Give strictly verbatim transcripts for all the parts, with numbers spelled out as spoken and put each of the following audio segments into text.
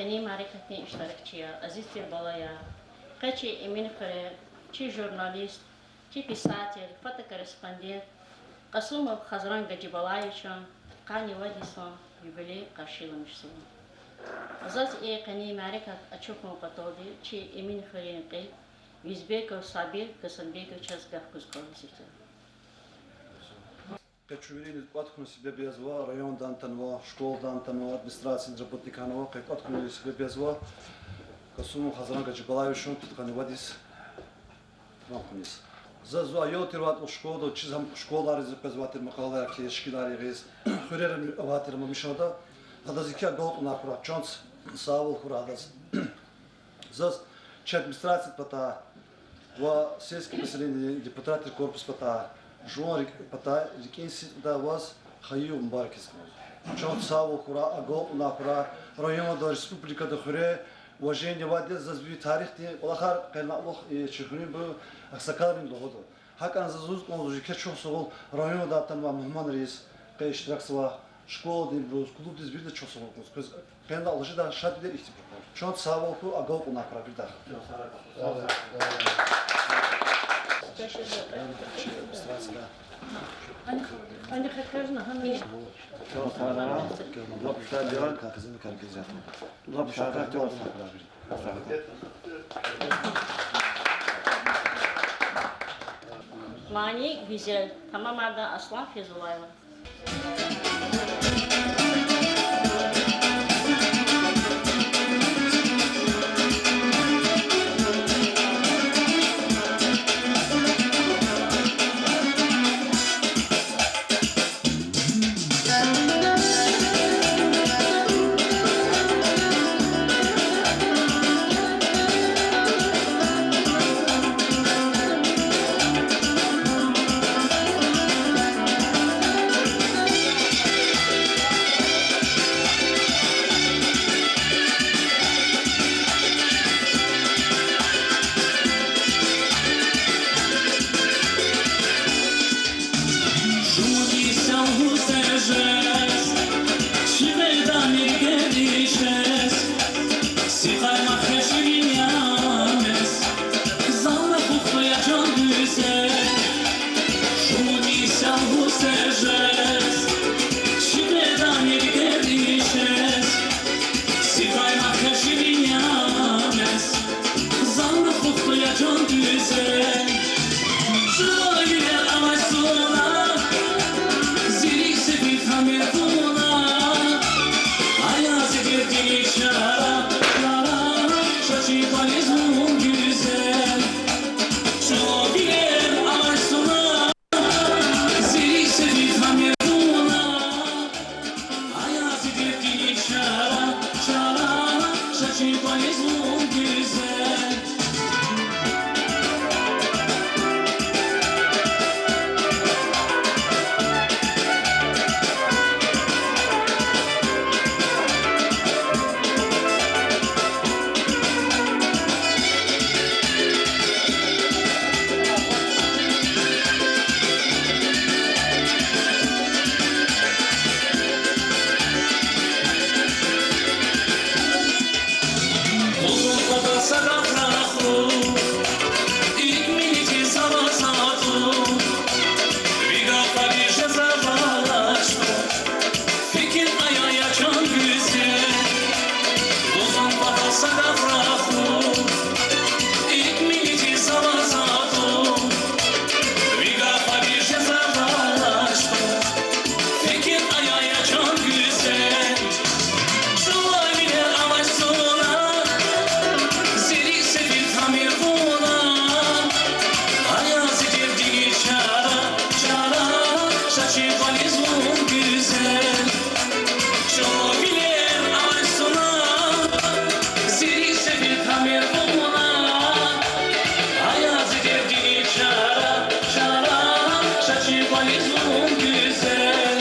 Къенин мярекатдин иштиракчияр, азиз тир балаяр, къе чи Эминхуьре чи журналист, чи писатель, фотокорреспондент Кьасумов Хазран Гаджибалаевичан пудкъанни вад йисан юбилей къаршиламишзава. Заз и къенин мярекат ачухун паталди чи Эминхуьруьн кьил Юзбеков Сабир Гасанбековичаз гаф гуз кӀанзава. Къе чун вириниз кӀватӀ хьун себеб язва, райондан атанва, школадан атанва, администрациядин работникар ава, къе кӀватӀ хьун себеб язва Кьасумов Хазран Гаджибалаевичан пудкъанни вад йис хьуниз. Заз зун аял тир вахтунда школадал чиз гьам школайриз къвезвай тир макъалаяр, хьи, шикилар гъиз, хуьрера авай тир ма мишанда, гьадаз еке агалкьунар хьурай, чан сагъвал хьурай гьадаз. Заз чи администрациядин патай ва сельский поселениедин депутатрин корпусдин патай, жуван рик-, патай, рикӀин сидкьидай ваз хайи мубаракиз кӀанзава. Чан сагъвал хьурай, агалкьунар хьурай, районда, республикада хуьре уважение авайди я. Заз ви тарихдин кӀвалахар къенлай вахт, э, чи хуьруьнбуру агъсакъалрин лугьуда. ГьакӀни заз лугьуз кӀанзава жи кечух сувал районда атанвай мугьманриз, къе иштиракзавай школадинбуруз, клубдиз, виридаз чухсагъул кӀанзава. Квез къенлай лугьуз жеда шадвилер, ихьтин патал. Чан сагъвал хьуй, агалкьунар хьурай виридахъ. Мани Гуьзел, тамамарда Аслан Фейзуллаева. Шумуд йис я лугьуз тежез, чи къайдани геришез, сикъай мад хъжи виняй мез, зал рахух я, чан гуьзел. Шумуд йис я лугьуз тежез, чи къайдани геришез, сикъай мад хъжи виняй мез, зал рахух я, чан гуьзел. ЧӀулав вилер авай суна, зи рикӀ сефид гьамир вуна, ая зи дердини чара, чара, ша чи кӀвализ вун, гуьзел. ЧӀулав вилер авай суна, зи рикӀ сефид гьамир вуна, ая зи дердини чара, чара, ша чи кӀвализ вун, гуьзел. Гузун патал садав рахух, икӀ минити заваз атух, ви гафари жезва алачтух, фикир ая, я чан гуьзел. Гузун патал садав рахух, икӀ минити заваз атух, ви гафари жезва алачтух, фикир ая, я чан гуьзел. ЧӀулав вилер авай суна, зи рикӀ сефид гьамир вуна, ая зи дердини чара, чара, ша чи кӀвализ вун, гуьзел. ЧӀулав вилер авай суна, зи рикӀ сефид гьамир вуна, ая зи дердини чара, чара, ша чи кӀвализ вун, гуьзел.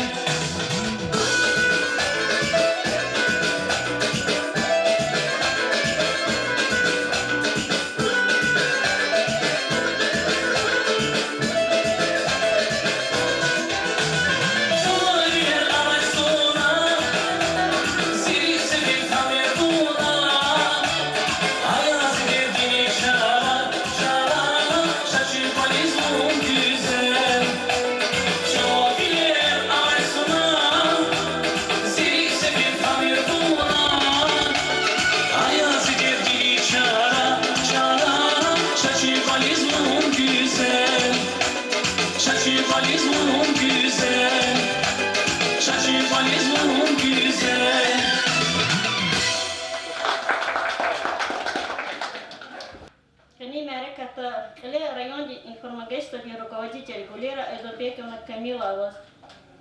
Руководитель Гулера Айдубековна Камиловаз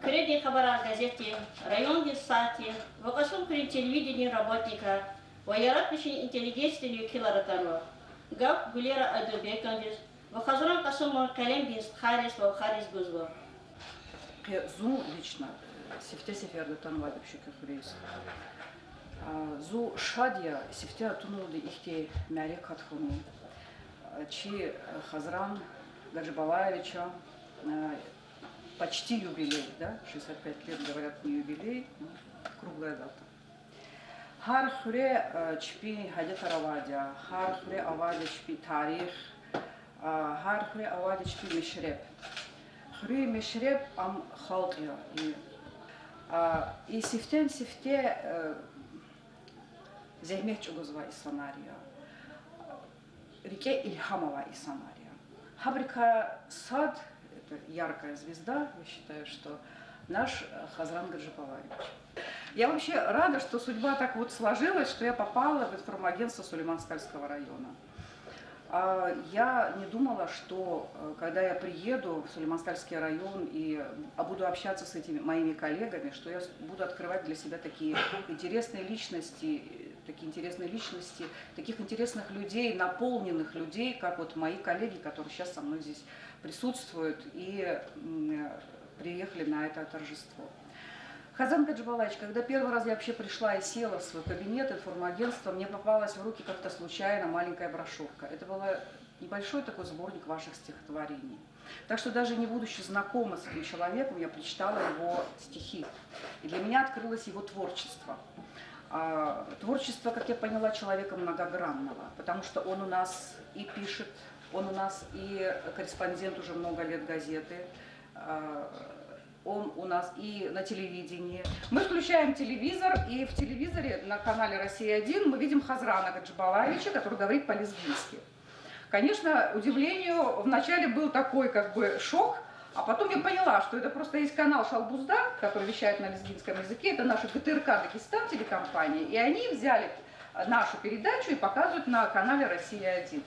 Куьредин хабарар газетдин, райондин сайтдин ва Кьасумхуьруьн телевидениедин работникар ва яратмишун интеллигенциядин векилар атанва. Гаф Гулера Айдубековнадиз ва Хазран Кьасумован къелемдин стхайриз ва вахариз гузва. Къе зун лично, э, сифте сеферда атанвайди я шуькуьр хуьруьз. А, зун шад я сифте атунвалди ихьтин мярекат хьунин. А, чи, э, Хазран Гаджибалаевича, э, почти юбилей, да? Шестьдесят пять лет, говорят, не юбилей, ну, круглая дата. Гьар хуьре, э, чпин адетар авайди я, гьар хуьре авайди я чпин тарих, а, гьар хуьре авайди я чпин мешреб. Хуьруьн мешреб ам халкь я. И, а, и сифтени-сифте, э, зегьмет чӀугвазвай инсанар я. РикӀе илгьам авай инсанар я. Гьабурукай сад, это яркая звезда, я считаю, что наш, э, Хазран Гаджибалаевич. Я вообще рада, что судьба так вот сложилась, что я попала в информагентство Сулейман-Стальского района. А, я не думала, что, э, когда я приеду в Сулейман-Стальский район и, а, буду общаться с этими моими коллегами, что я с-, буду открывать для себя такие интересные личности, э, такие интересные личности, таких интересных людей, наполненных людей, как вот мои коллеги, которые сейчас со мной здесь присутствуют и, м, э, приехали на это торжество. Хазран Гаджибалаевич, когда первый раз я вообще пришла и села в свой кабинет информагентства, мне попалась в руки как-то случайно маленькая брошюрка. Это был небольшой такой сборник ваших стихотворений. Так что, даже не будучи знакома с этим человеком, я прочитала его стихи. И для меня открылось его творчество. А, творчество, как я поняла, человека многогранного, потому что он у нас и пишет, он у нас и корреспондент уже много лет газеты, а, он у нас и на телевидении. Мы включаем телевизор, и в телевизоре на канале «Россия один» мы видим Хазрана Гаджибалаевича, который говорит по-лезгински. Конечно, удивлению вначале был такой, как бы, шок, а потом я поняла, что это просто есть канал «Шалбузда», который вещает на лезгинском языке, это наша ГТРК «Дагестан» телекомпания, и они взяли, э, нашу передачу и показывают на канале «Россия один».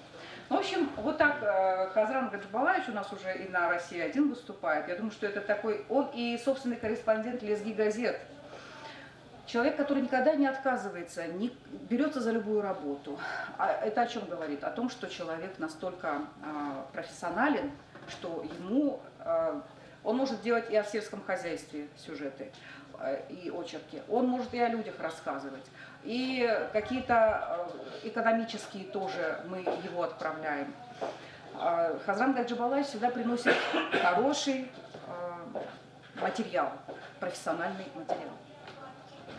Ну, в общем, вот так, э, Хазран Гаджибалаевич у нас уже и на «Россия один» выступает. Я думаю, что это такой, он и собственный корреспондент «Лезги газет». Человек, который никогда не отказывается, не берётся за любую работу. А это о чём говорит? О том, что человек настолько, а, профессионален, что ему, а, он может делать и о сельском хозяйстве сюжеты, э, и очерки. Он может и о людях рассказывать. И какие-то, э, экономические тоже мы его отправляем. А, Хазран Гаджибалаевич всегда приносит хороший, э, материал, профессиональный материал.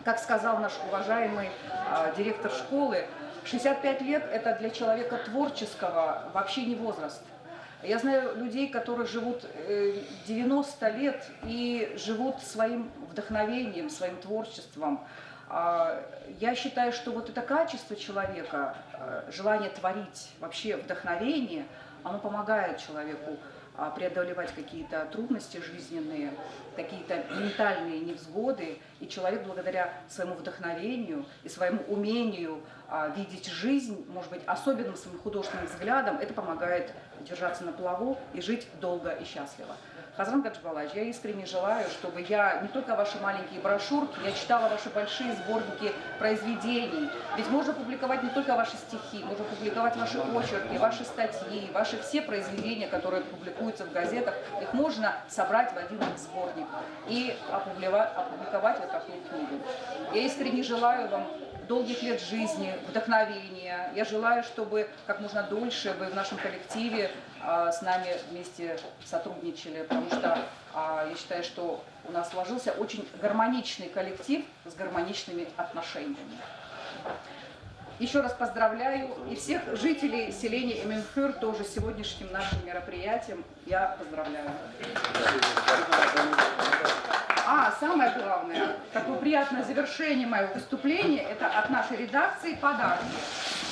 Как сказал наш уважаемый, а, директор школы, шестьдесят пять лет — это для человека творческого вообще не возраст. Я знаю людей, которые живут, э, девяносто лет и живут своим вдохновением, своим творчеством. А, я считаю, что вот это качество человека, э, желание творить, вообще вдохновение, оно помогает человеку, а, преодолевать какие-то трудности жизненные, какие-то ментальные невзгоды. И человек благодаря своему вдохновению и своему умению, а, видеть жизнь, может быть, особенным своим художественным взглядом, это помогает держаться на плаву и жить долго и счастливо. Хазран Гаджибалаевич, я искренне желаю, чтобы я не только ваши маленькие брошюрки, я читала ваши большие сборники произведений. Ведь можно публиковать не только ваши стихи, можно публиковать ваши очерки, ваши статьи, ваши все произведения, которые публикуются в газетах, их можно собрать в один сборник и опубликова-, опубликовать вот такую книгу. Я искренне желаю вам долгих лет жизни, вдохновения. Я желаю, чтобы как можно дольше вы в нашем коллективе, а, с нами вместе сотрудничали, потому что, а, я считаю, что у нас сложился очень гармоничный коллектив с гармоничными отношениями. Ещё раз поздравляю и всех жителей селения Эминхуьр тоже с сегодняшним нашим мероприятием. Я поздравляю. А, самое главное, такое приятное завершение моего выступления, это от нашей редакции подарки,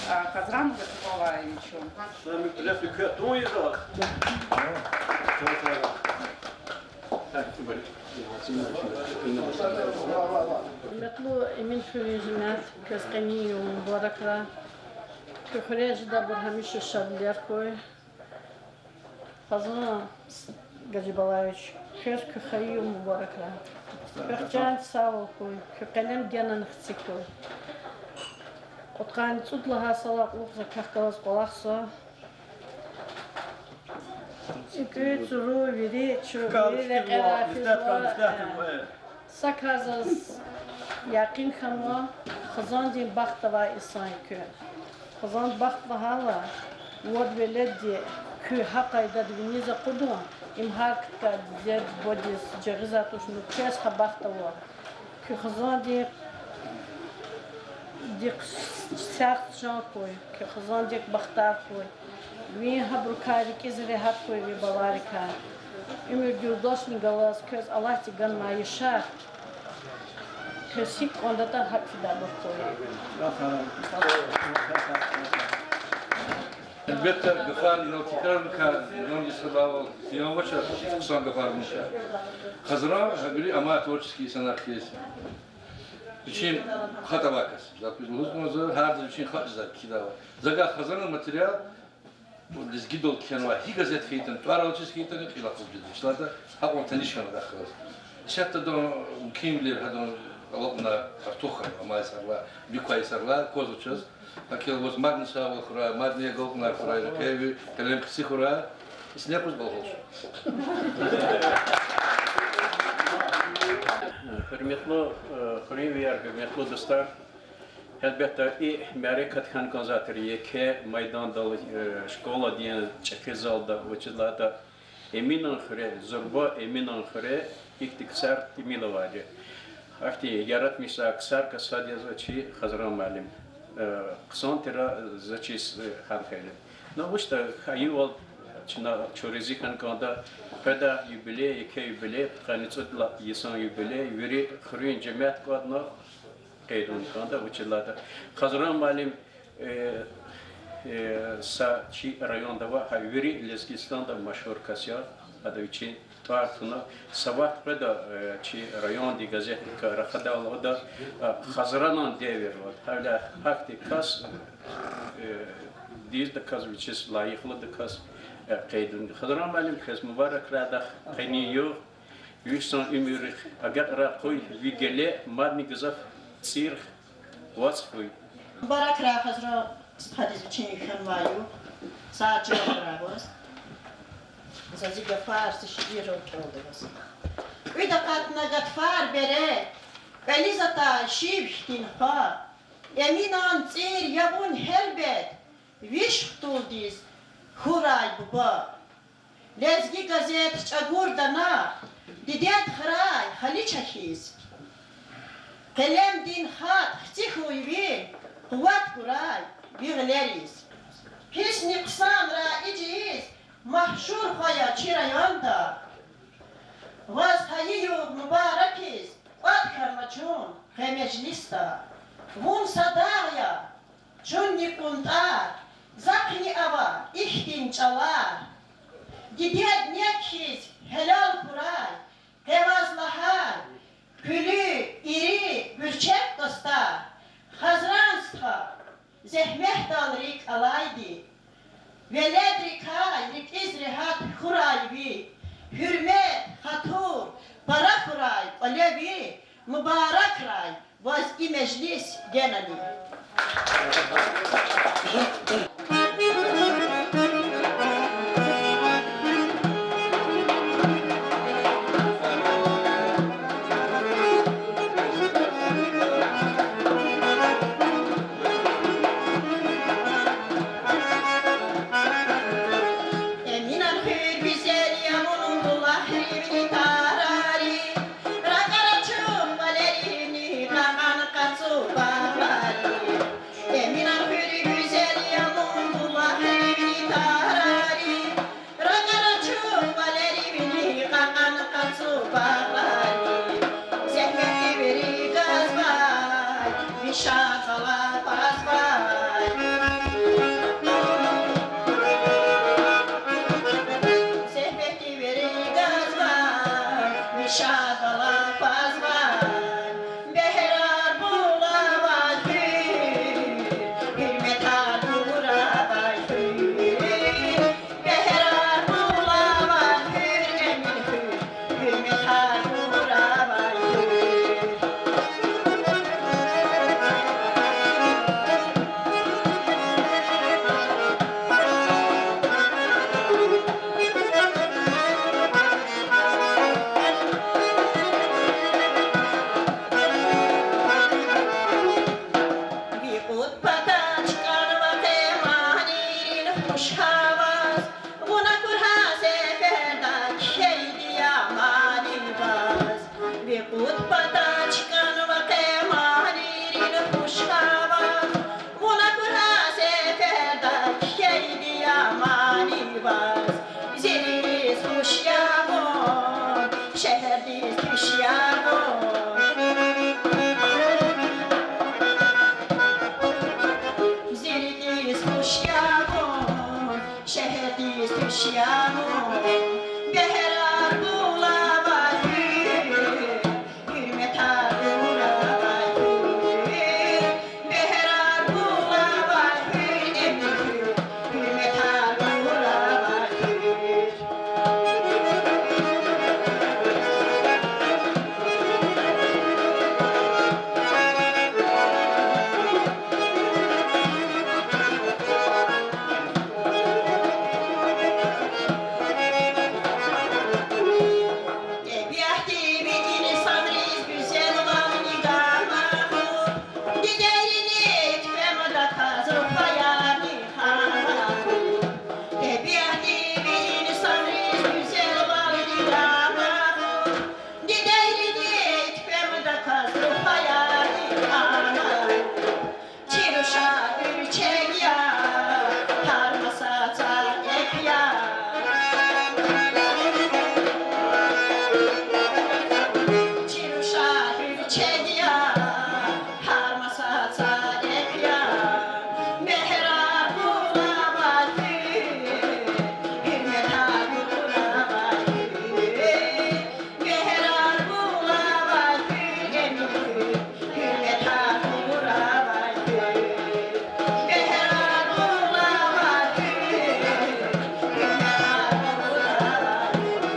а, Хазрану Гаджибалаевичу. Самый приятный квитанция. Гьуьрметлу Эминхуьруьн жемят, квез къенин югъ мубаракрай. Куь хуьре жедайбур гьамиша шадвилер хьуй. Хазан Гаджибалаевич, квез куь хайи югъ мубаракрай. Квехъ чан сагъвал хьуй, куь къелем генани хци хьуй. Кьудкъанни цӀуд лагьай йисалай кьулухъ за квехъ галаз кӀвалахзава. ЦӀикӀуьд, цуру, вири, чу, вири лекьера физва. Са кар заз якъин хьанва, хизандин бахт авай инсан я куьн. Хизандин бахт лагьайла, вад веледди куьн гьа къайдада виниз акъудун, им гьар кткай дидед, бубадиз жагъизвай туш, ну квез гьа бахт ава. Куь хизандин дихъ сагъ чан хьуй, куь хизандик бахтар хьуй. Ви гьабурукай рикӀиз регьят хьуй ви баларикай. Уьмуьр юлдашни галаз квез Аллагьди ганвай яшар квез гьикӀ кӀандатӀа, гьакӀ фидайбур хьуй. Гьелбетда, гафар инал тикрарна кар, инал йисалайвал зиян авач, хъсан гафар авунач. Хазран гьабуруз амай творческий инсанар хьиз, вичин хатӀ авай кас. Заз квез лугьуз кӀанзава, гьарда вичин хатӀ жедай кхьидайвал. Загьа Хазранан материал лезгидал кхьенвай гьи газет хьайитӀани, тӀвар алачиз хьайитӀани, кьил акъудиз жеда, вучиз лагьайтӀа гьакьван таниш хьана кӀанзава. Исятда мумкинвилер гьадан алакьунар артух хьанва, амай йисарилай, вилик квай йисарилай аквазва чаз. ГьакӀ хьайила ваз мадни сагъвал хьурай, мадни агалкьунар хьурай, рекье ви къелем хци хьурай. Исни къуз балхалш. Гьуьрметлу, э, хуьруьнвияр, гьуьрметлу дустар! Гьелбетда, и мярекат хьана кӀанзавай тир еке майдандал, э, школадин чӀехи залда, вучиз лагьайтӀа Эминан хуьре, зурба Эминан хуьре ихьтин ксар тӀимил авайди. Ахьтин яратмишзавай ксарикай сад язва чи Хазран муаллим. Э, хъсан тир за чиз, э, гьал хьайила. Ну, вучда, хьайивал чна чуризи хьана кӀанда, къведа юбилей, еке юбилей, пудкъанни цӀуд лагьай йисан юбилей, вири хуьруьн жемят кӀватӀна къейд авуна кӀанда, вучиз лагьайтӀа Хазран муаллим, э, э, са чи районда ва гьа вири Лезгистанда машгьур кас я, ада вичин тӀвар туна, са вахт къведа, э, чи райондин газетдикай рахадайла ада, э, Хазранан девирвал. Гьавиляй гьахьтин кас, э, дуьздаказ, вичиз лайихлудаказ, э, къейд авуна. Хазран муаллим, квез мубаракрай, къенин югъ, виш йисан уьмуьрихъ агакьрай къуй, ви геле мадни гзаф цӀиргъ, вацӀ хьуй. Мубаракрай, Хазран стхадиз вичин хьанвай югъ, сагъ чан хьурай ваз. За зи гафар, зи шиирар кӀелда ваз. КӀуьд акъатна гатфар бере, кӀвализ атай шив хьтин хва, Эминан цӀийи ябун гьелбет, виш хтулдиз хьурай буба. Лезги газет чӀагурдана дидед храй халича хьиз. Къелемдин хатӀ хци хьуй ви, къуват гурай ви гъилериз. Писни хъсан раижиз машгьур хва я чи районда. Ваз хайи югъ мубаракиз кӀватӀ хьанва чун къе межлисда. Вун са дагъ я, чунни кӀунтӀар, захъни ава ихьтин чӀалар. Дидед нек хьиз гьелел хьурай къе ваз лагьай куьлуь, ири, гуьрчег тостар. Хазран стха, зегьметдал рикӀ алайди, веледрикай рикӀиз регьят хьурай ви, гьуьрмет, хатур пара хьурай кӀвале ви, мубаракрай ваз и межлис генани. Эминан хуьр гуьзел я, вун булахривни тарари, ракӀар ачух кӀвалеривни, кьакьан къацу багъари. Эминан хуьр гуьзел я, вун Чкӏанва къе манийрин хуш гьава, вуна кура сеферда кхьейди я мани ваз. Зи рикӏиз хуш я вун, шегьердиз туш я вун. Зи рикӏиз хуш я вун, шегьердиз туш я вун. Бегьерар булава хьуй, гьуьрметар гурава хьуй. Бегьерар булава хьуй, эмир хьуй, гьуьрметар гурава хьуй. ТӀебиатди ви инсанриз гуьзелвални гана хьуй, дидейрини туьквемдаказ рухваярни хана хьуй. ТӀебиатди ви инсанриз гуьзелвални гана хьуй, дидейрини туьквемдаказ рухваярни хана хьуй. Чи руша гуьрчег я, гьар маса цадехъ я. Чи руша гуьрчег я, гьар маса цадехъ я. Бегьерар булава хьуй, гьуьрметар гурава хьуй. Бегьерар булава хьуй, эмир хьуй, гьуьрметар гурава хьуй. Бегьерар булава хьуй, гьуьрметар гурава хьуй.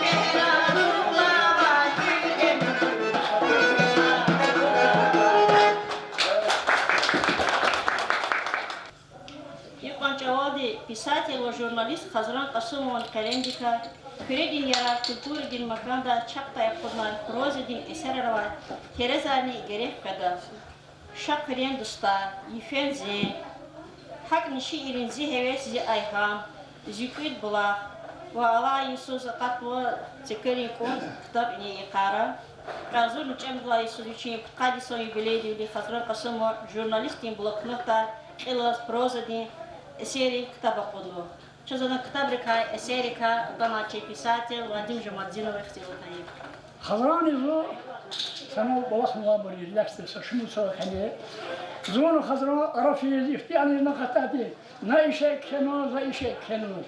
Бегьерар булава хьуй, эмир хьуй, гьуьрметар гурава хьуй. Икьван чӀавалди писатель ва журналист Хазран Кьасумован къелемдикай Куьредин ярар культурадин маканда чапдай акъуднавай прозадин эсерар авай терезарни герек къведа: Шакъирен дустар, Йифен зен, гьакӀни шииррин Зи гьевес, зи айгьам, Зи кӀуьд булах ва Алай йисуз акъатнава цекерин кӀунт ктабни йикъара. Кьве агъзурни кьвед лагьай йисуз вичин пудкъад йисан юбилейдивди Хазран Кьасумова журналистдин блокнотдай кьилелаз прозадин эсеррин ктаб акъуднава. Чаз адан ктабрикай, эсеррикай атанвай чи писатель Вадим Жамалдинова ихтилатайиб. Хазрани зун санал кӀвалахнавайбур я, редакцияда са шумуд йисалай къене. Зун Хазран арафиз ихтияр ийиз акъатайди, на ише кхьенва, за ише кхьенва.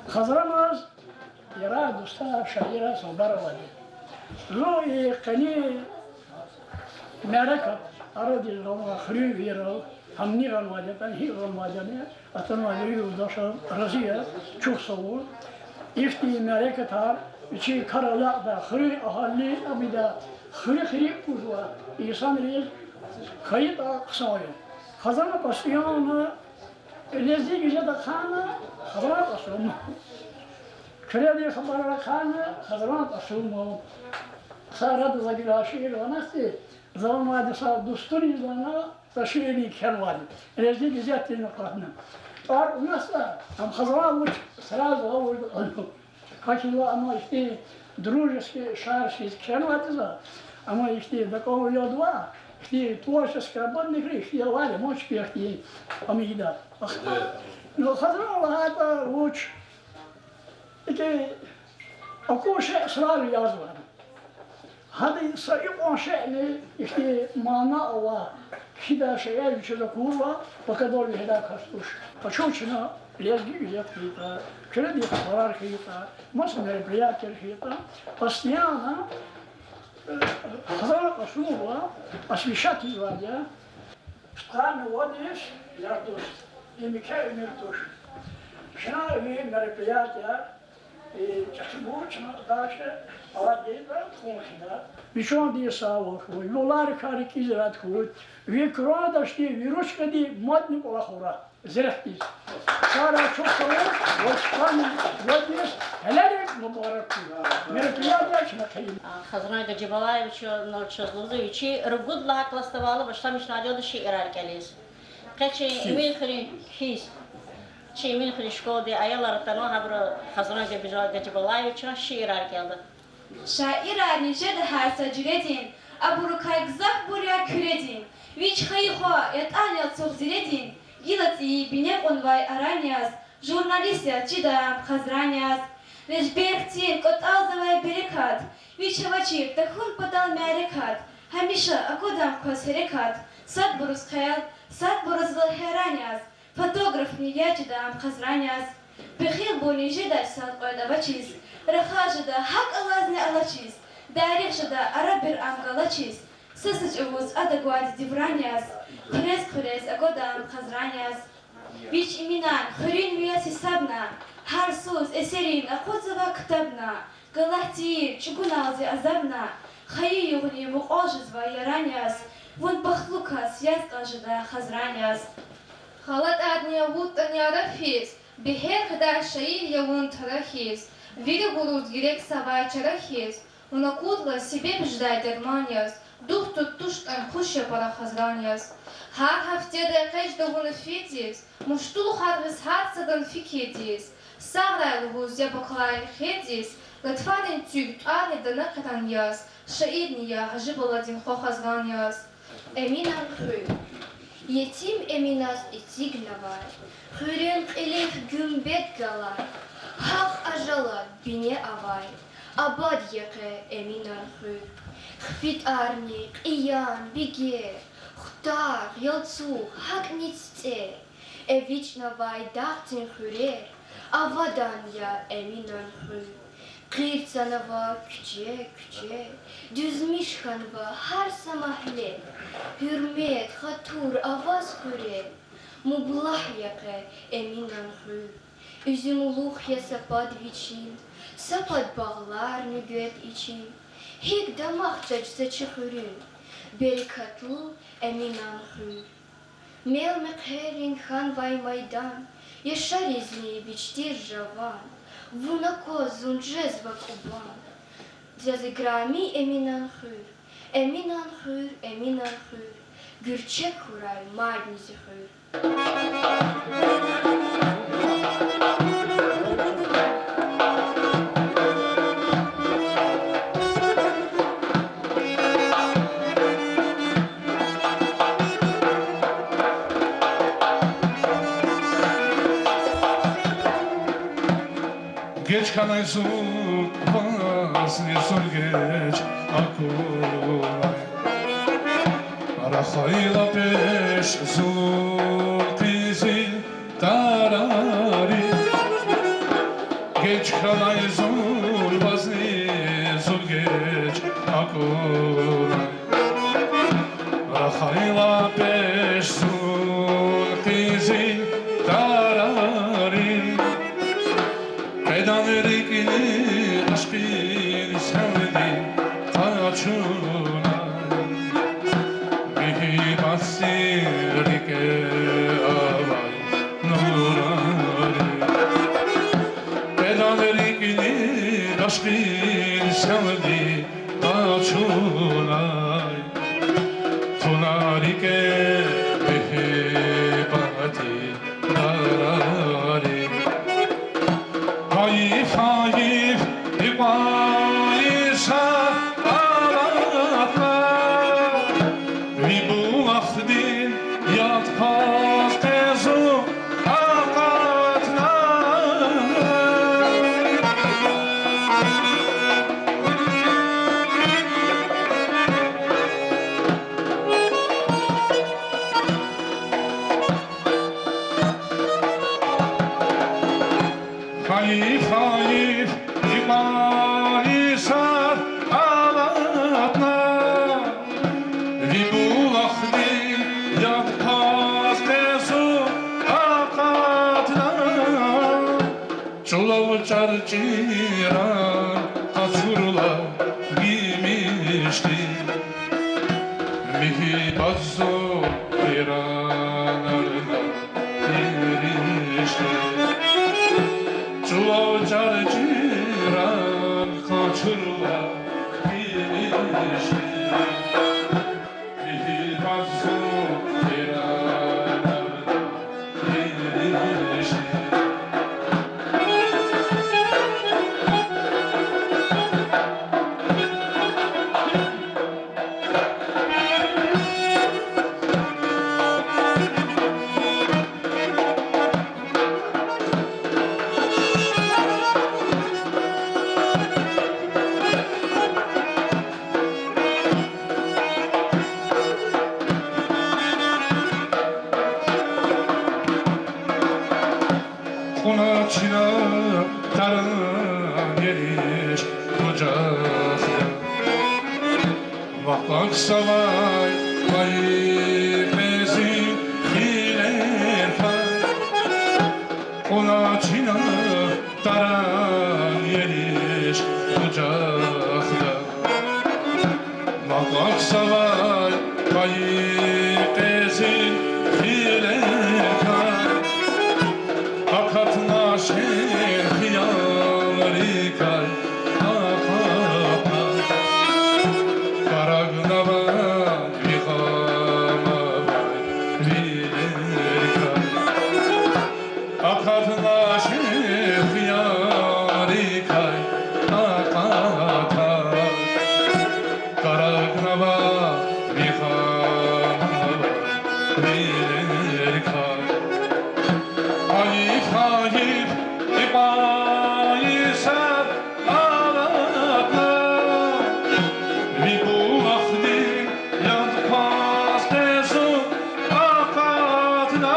Хазраназ ярар, дустар, шаирар садбар авайди. Зун и къенин мярекат арадиз гъанвай хуьруьнвийрал, гьамни гъанвайди ятӀани, гьикӀ гъанвайди ятӀани, атанвай вири юлдашар рази я, чухсагъул. Ихьтин мярекатар вичин кар алакьдай, хуьруьн агьалийрин амида, хуьруьхъ рикӀ кузвай инсанриз хьайитӀа хъсан я. Хазран постоянно, Лезги газет ахъайна, Хазран Кьасумов. Куьредин хабарар ахъайна, Хазран Кьасумов. Са арада за гила шиир лагьанайди, за лагьанвайди са дустуниз лагьана, са шиирни кхьенвайди. Лезги газетдиз акъатна. ТӀвар авунатӀа, ам Хазран вуч, сразу гъавурда кьуна. Гьакӏ хьайила ам ихьтин дружеский шарж хьиз кхьенвайди я за, ам ихьтин дакӀан яд ва, ихьтин творческий работникри ихьтин авайди, ман чпи ихьтин ам ийида. Ахпа, ну, Хазран лагьайтӀа вуч, икӀ акур шей сразу язва. Гьадан са икьван шейни ихьтин мана авай, кхьидай шейэр вичиз акурла, пакадал вегьидай кас туш. Къачун чна лезги газет хьайитӀа, куьредин хабарар хьайитӀа, маса мероприятияр хьайитӀа, постоянно, э, Хазран Кьасумова освещать ийизвайди я. Пудкъанни вад йис, я дуст, им еке уьмуьр туш. Чна ви мероприятияр, э, чӀехибур, чна дальше алад гайитӀа тухун хъийида. Вичиз дидедин сагъвал хьуй, ви ларикай рикӀиз рад хьуй, ви крандашди, ви ручкади мадни кӀвалах авурай зи рехъ хьиз. Сагърай, чухсагъул, ваз чкани вад йис гьелелиг мубарак хьуй. Мероприятияр чна хъийин. А, Хазран Гажибалаевича, ну, чаз лугьузва, вичи ругуд лагьай классда авайла башламишнавайди я шиирар кӀелиз. Къе чи Эминхуьруьн, хьиз, чи Эминхуьруьн школадин аялар атанва, гьабуру Хазран Гажибалаевичан шиирар кӀелда. Шаирарни жеда гьар са жуьредин, абурукай гзафбур я Куьредин. Вич хайи хва ятӀани ацукь зиредин, гила цӀийи бине кьунвай аран яз, журналист яз чида ам Хазран яз. Лежбер хцин кӀватӀалзавай берекат, вич авачир тахьун патал мярекат, гьамиша аквада ам кваз гьерекат, садбуруз хъел, садбуруз вал гьейран яз, фотографни я чида ам Хазран яз. Пехилбурни жедач сад-кьвед авачиз, рахаз жеда гьакӀ алазни алачиз, дарих жеда арабир ам галачиз, са-са чӀавуз ада гвайди дивран яз, хъуьрез-хъуьрез аквада ам Хазран яз. Вич Эминан хуьруьнви яз гьисабна, гьар йисуз эсеррин акъудзава ктабна, галат тийир чӀугуналди азабна, хайи югъни мукьвал жезва яран яз, вун бахтлу кас яз кӀан жеда Хазран яз. ГъалатӀарни авуртӀани арафиз, бегьер гъидай шаир я вун тара хьиз, вирибуруз герек са авай чара хьиз, вун акурла себеб жедай дерман яз, духтур туштӀани хуш я пара Хазран яз. Гьар гьафтеда экъечӀда вун эфирдиз, муштулухар ваз гьар садан фикирдиз, сагърай лугьуз яб акалай эхирдиз, латфарин цуьк тӀварни дана кьиран яз, шаирни я Гьажибаладин хва Хазран яз. Эминан хуьр. Етим Эминаз эцигнавай, хуьруьн кьилихъ гуьмбет галай, гьахъ ажалар бине авай, абад я къе Эминан хуьр. ХпитӀарни, Кьиян, Бигер, Хтагъ, Ялцугъ, гьакӀни ЦицӀер, эвичӀнавай дагъдин хуьрер, авадан я Эминан хуьр. Къирцанва куьче-куьче, дуьзмиш хьанва гьар са магьле, гьуьрмет, хатур аваз хуьре, мублагь я къе Эминан хуьр. Уьзуьмлух я са пад вичин, са пад багълар нуьгвед ичин, гьикӀ дамах чаз са чи хуьруьн, берекатлу Эминан хуьр. Мел-мехъеррин хьанвай майдан, яшаризни вич тир жаван, вун акваз зун жезва кьубан. Заз играми Эминан хуьр, Эминан хуьр, Эминан хуьр, гуьрчег хьурай мадни зи хуьр. Геж хьанай зун вазни зун геж акунай. Рахайла пеш зун къизил тарари. Геж хьанай зун вазни зун геж акунай. Рахайла пеш зун къизил тарари. Къведан рикӀни ашкъидин севди къачунай. Михьи бацин рикӀе авай нурари. Къведан рикӀни ашкъидин севди къачунай. Туна рикӀе михьи бацин тарари. Гьайиф, гьайиф, икьван йисар алатна, ви булахдин яд кьаз къе зун акъатна. Гьайиф, гьайиф, икьван йисар алатна, ви булахдин яд кьаз къе зун акъатна. ЧӀулав чӀарчӀиран къачурла гимишди, михьи бацин иран арна иришди. ЧӀулав чӀарчӀиран къачурла гимишди. Вахквахзавай къайи къизин хилер хьа, кьуна чина таран ериш къужахда. Вахквахзавай къайи къизин хилер хьа, акатна шин хиялрикай акъата. Къарагънава ви гъам авай вилерикай. Акатна шин хиялрикай акъата. Къарагънава ви гъам авай вилерикай. Гьайиф, гьайиф, и къайи сад алатна, ви булахдин яд кваз къе зун акъатна.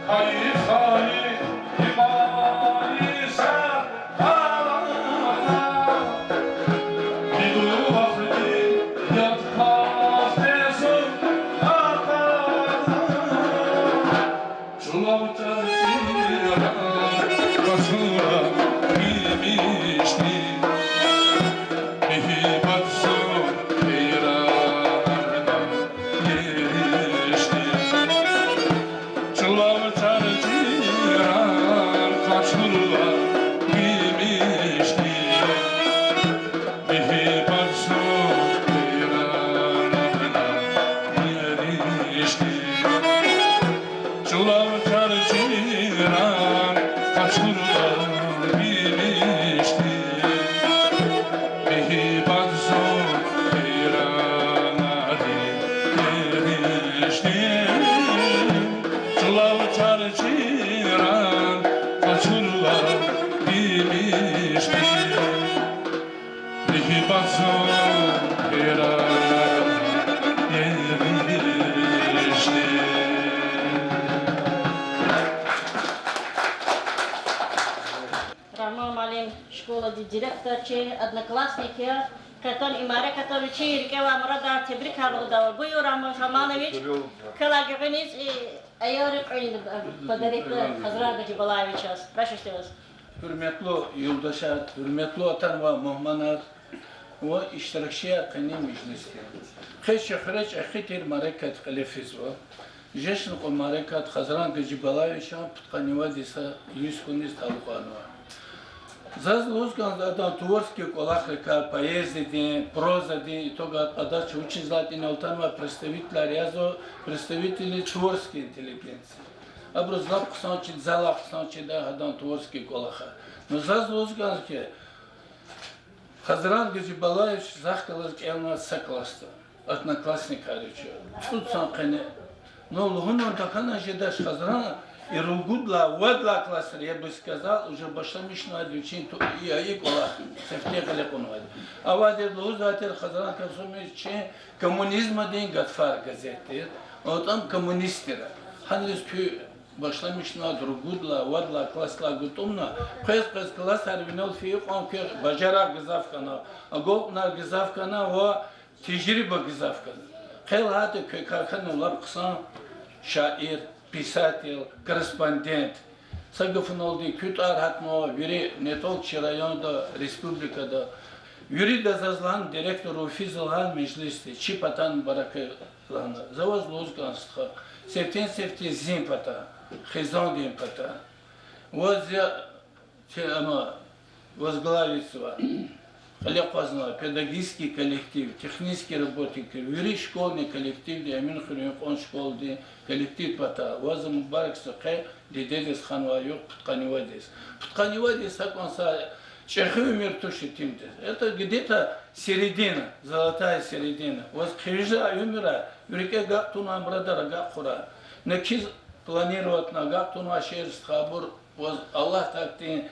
Гьайиф, гьайиф, и къайи сад алатна, ви булахдин яд кваз къе зун акъатна. Чулав чӀар чиран къачурла гимишди, муьгьуьббат зун гьейранарна еришди. Чулав чӀар чиран къачурла гимишди, муьгьуьббат зун гьейранарна еришди. Чулав чӀар чиран къачурла гимишди, муьгьуьббат зун гьейранарна еришди. Чулав чӀар чиран къачурла гимишди, муьгьуьббат зун гьейранарна еришди. Рагьман муаллим, школадин директор, чи одноклассник я. Къе атана и мярекатдани чи рикӀе авай мурадар, тебрикар лугьуда. Буюр, Рагьман Салманович, квелай гуьгъуьниз и аялрин кьуьлни подарить хьурай Хазран Гьажибалаевичаз. Башламишда ваз. Гьуьрметлу юлдашар, гьуьрметлу атанвай мугьманар ва иштиракчияр къенин межлисдин. Къе чи хуьре чӀехи тир мярекат кьиле физва. Жешни кьван мярекат Хазран Гьажибалаевичан пудкъанни вад йиса йис хьуниз талукьарнава. Заз лугьуз кӀанзава адан творческий кӀвалахрикай, поэзиядин, прозадин итогар кьадач, вучиз лагьайтӀа инал атанвай представителар язва представители творческой интеллигенции. Абуруз лап хъсан чида, за лап хъсан чида гьадан творческий кӀвалахар. Ну заз лугьуз кӀанзава хьи, Хазран Гьажибалаевич захъ галаз кӀелнавай са классда, одноклассникар я чун, цӀуд йисан къене. Ну лугьун тахьана жедач, Хазран и ругудлай, вадлай классра, я бы сказал, уже башламишнавайди вичин ту-, и, и кӀвалах, сифте гъиле кьунвайди. Авайди лугьузвай тир Хазран Касумович чи коммунизмдин гатфар газет тир, атӀа коммунист тир. Гьаниз куь башламишнавайди ругудлай, вадлай классдилай гатӀумна, къвез-къвез классар винел фейи кьван квез бажарагъ гзаф хьана, агалкьунар гзаф хьана ва тежриба гзаф хьана. Къе лагьайтӀа квекай хьана лап хъсан шаир, писатель, корреспондент. Са гафуналди, куь тӀвар гьатнава вири не только чи районда, республикада. Вирида заз лагьана, директор офисда лагьана, межлисда, чи патай мубарак лагьана. За ваз лугьуз кӀанзава, стха, сифтени-сифте зи патай, хизандин патай. Ваз я, те, ама, возглавитьзавай, кьиле акъвазнавай педагогический коллектив, технический работникар, вири школьный коллективди, Эминхуьруьн кьван школадин коллектив патай ваз мубаракзава къе дидедиз ханвай югъ пудкъанни вад йис. Пудкъанни вад йис гьакӀан са чӀехи уьмуьр туш итимдиз. Это где-то середина, золотая середина. Ваз хъижезвай уьмуьрар, ви рикӀе агакь тавунвай мурадар агакь хьурай. На квез планировать авуна агакь тавунвай шейэр, стха, абур ваз Аллагь Тааладин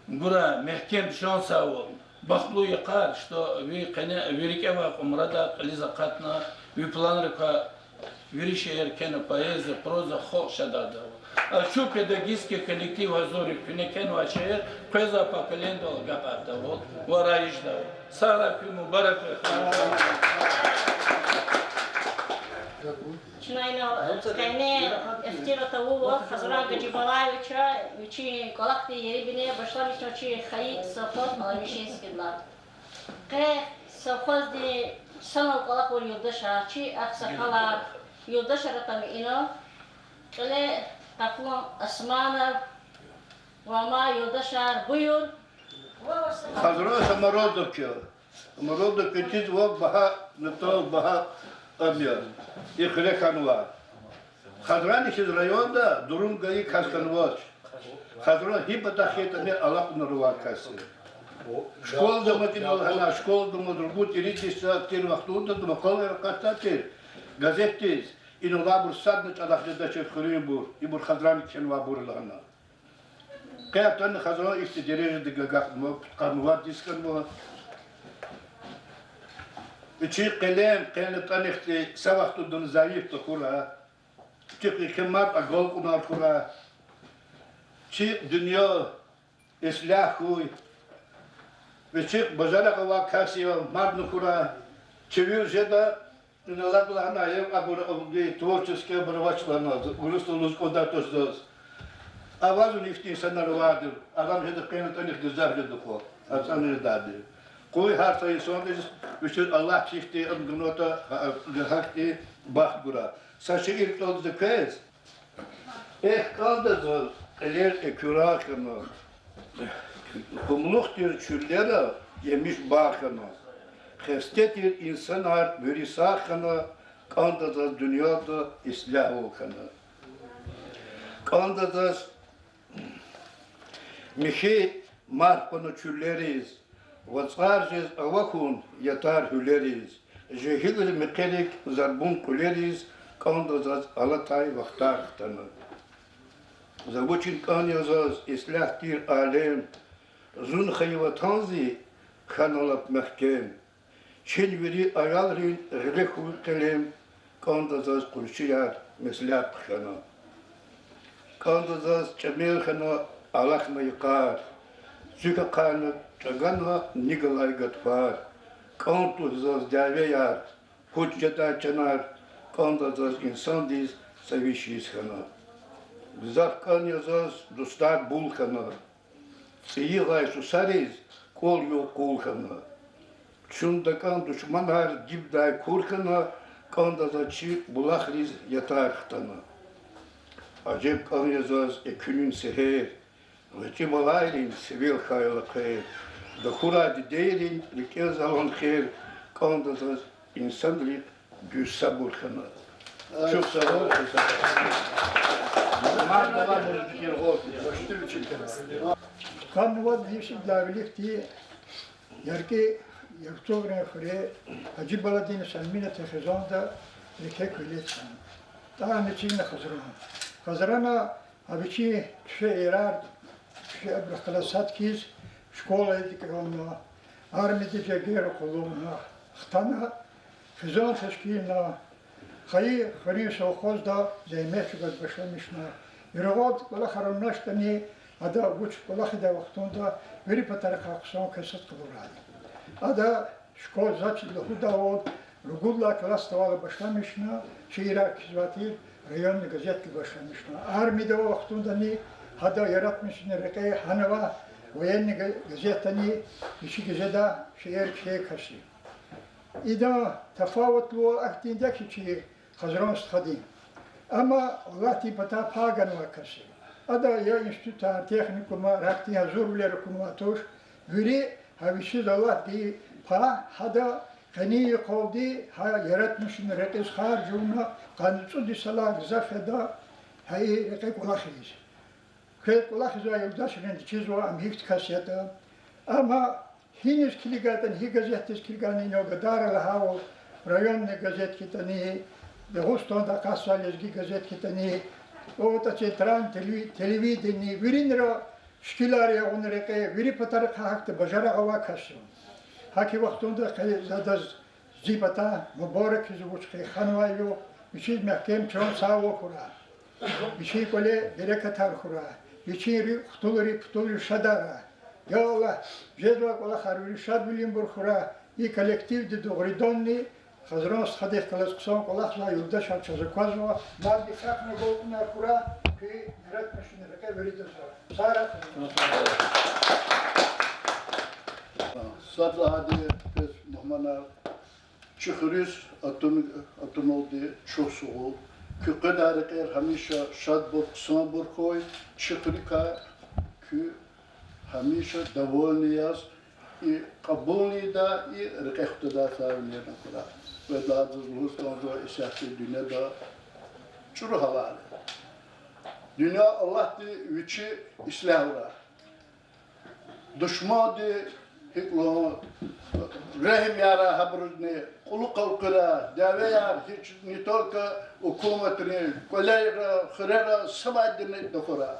гурай мягькем чан сагъвал. Бахтлу йикъар, что ви къене, ви рикӀе авай кьван мурадар кьилиз акъатна, ви планрикай вири шиир кхьена, поэзия, проза, халкь шаддайвал. А чун педагогический коллектив гьазур я, куьне кхьенвай шиир къвезвай поколениедал агакьардайвал ва раиждайвал. Сагърай куьн, мубарак хьуй. Чна ина къене ихтилат авурвал Хазран Гаджибалаевича, вичин кӀвалахдин ерибине башламишна чи хайи совхоз Аламишинскийдилай. Къе совхоздин санал кӀвалахзавай юлдашар, чи агъсакъалар, юлдашар атанва ина. Кьиле къапун Османов ва амай юлдашар, буюр. Хазран самородок я. Самородок я, чизвай багьа металл, багьа ам я. И хуьре хьанва. Хазрани хьиз районда дурун гайи кас хьанвач. Хазран гьи патахъ ятӀани алакьунар авай кас я. Школада амаз, ина лагьана, школада амаз, ругуд-ирид йиса тир вахтунда мукьвал акъатдай тир газетдиз, ина алайбур садни чӀалахъ жедачир хуьруьнбур, ибур Хазрани кхьенвайбур я лагьана. Къе атана Хазран ихьтин дережадихъ агакьнава, пудкъанни вад йис хьанва. Вичин къелем, къе атанихъди са вахтундани зайиф тахьурай. Вичихъ еке мад агалкьунар хьурай. Чи дуьнья ислягь хьуй. Вичихъ бажарагъ авай кас я, мадни хьурай. Чи вил жеда, ина лаг лагьана, я абур, абурди творческий абур авач лагьана, урусдал лугьуз кӀандай туш заз. Авазва ихьтин инсанар авайди, адам жеда къе атанихъди, зав жеда хва, ацӀанни жедайди. Къуй гьар са инсандиз вичиз Аллагьди ихьтин ам ганватӀа, гьа-, гьахьтин бахт гурай. Са шиир кӀелда за квез. Эхь, кӀанда заз кьилер экуьрай хьана, къумлух тир чуьллера емиш багъ хьана, хесте тир инсанар вири сагъ хьана, кӀанда заз дуьньяда ислягьвал хьана. КӀанда заз михьи марф кьуна чуьллериз, вацӀар жез авахьун ятар гьуьлериз, жегьилрин мехъерик зарбун кьуьлериз, кӀанда заз алатай вахтар хтана. За вучин кӀан я заз, ислягь тир алем, зун хайи ватан зи хьана лап мягькем. Чин вири аялрин гъиле хьуй къелем, кӀанда заз къуншияр меслят хъхьана. КӀанда заз чӀемел хьана алахьна йикъар, цуьк ахъайна чӀагана ни галай гатфар. КӀан туш заз дявеяр, пуч жедай чанар, кӀанда заз инсандиз са виш йис хьана. Гзаф кӀан я заз, дустар бул хьана, цӀийи гъай сусариз кӀвал югъ-къул хьана. Чун дакӀан душманар дибдай кур хьана, кӀанда заз чи булахриз ятар хтана. Ажеб кӀан я заз экуьнин сегьер, гъвечӀи балайрин сивел хьайила хъвер, тахьурай дидейрин рикӀел залан хер, кӀанда заз инсанрихъ дуьз сабур хьана. Чухсагъул. Къанни вад йис идалай виликди яркӀи Ярцугрин хуьре Гьажибаладинов Салминатан хизанда еке квелиз хьана. ТӀа ам эцигна Хазран. Хазрана а вичин шиирар, шиирар абурухъ галаз сад хьиз, школади кӀелна, армиядиз жергера къуллугъна, хтана, хизан тешкилна, хайи хуьруьн совхозда зегьмет чӀугваз башламишна. Яргъал кӀвалахар авуначтӀани, ада вуч кӀвалахидай вахтунда вири патарихъай хъсан кас яз къалурай. Ада школа, заз чиз лугьудайвал, ругуд лагьай классдивайла башламишна, шиирар кхьизвай тир, районный газетдал башламишна. Армияда авай вахтундани гьада яратмишунин рекье гьанава военный га-, газетдани, вичи газетда шиир кхьей кас я. Идан тафаватлувал ахьтинди я хьи чи Хазран стхадин. Амма Аллагьдин патай пай ганвай кас я. Ада я институтар, техникумар, ахьтин гьазурвилер акунвай туш, вири гьа вичиз Аллагьди пай гьада къенин йикъалди гьа яратмишунин рекьиз харж авуна, къанни цӀуд йисалай гзаф фида гьа и рекье кӀвалахиз. Квез кӀвалахизвай юлдашрини чизва ам гьихьтин кас ятӀа. Амма гьиниз килигайтӀани, гьи газетдиз килигайтӀани, инал гадайра лагьайвал, районный газет хьайитӀани, Дагъустанда акъатзавай лезги газет хьайитӀани, аватӀа центральный телеви-, телевидение, виринра шикилар ягъуна рекье, вири патарихъай гьахьда бажарагъ авай кас я. Гьа и вахтунда къе адаз зи патай мубарак ийиз вуч хьи хьанвай югъ, вичиз мягькем чан сагъвал хьурай. Вичин кӀвале берекатар хьурай. Вичин руьгь хтулри, птулри шадарай. Я Аллагь, жезвай кӀвалахар вири шадвилинбур хьурай. И коллективди дугъриданни Хазран стхадихъ галаз хъсан кӀвалахзавай юлдашар чаз аквазва. Мадни сагъ хьуй, агалкьунар хьурай. Куь яратмишунин рекье виридаз. Сагърай. Сад лагьайди, квез мугьманар, чи хуьруьз атун-, атуналди чухсагъул. Куь къведай рекьер гьамиша шадбур, хъсанбур хьуй. Чи хуьруькай куь гьамиша довольный яз и кьабулни ийидай, и рекье хутадай сагъвилерни хьурай. Квез лагьайди заз лугьуз кӀанзава, исятда дуьньяда чӀуру гьалар я. Дуьнья Аллагьди вичи ислягьрай. Душманди гьикӀ лугьун, регьим ярай гьабурузни, кьулухъ элкъуьрай дявеяр, гьич не только гьукуматрин, кӀвалера, хуьрера, са вахтдини тахьурай.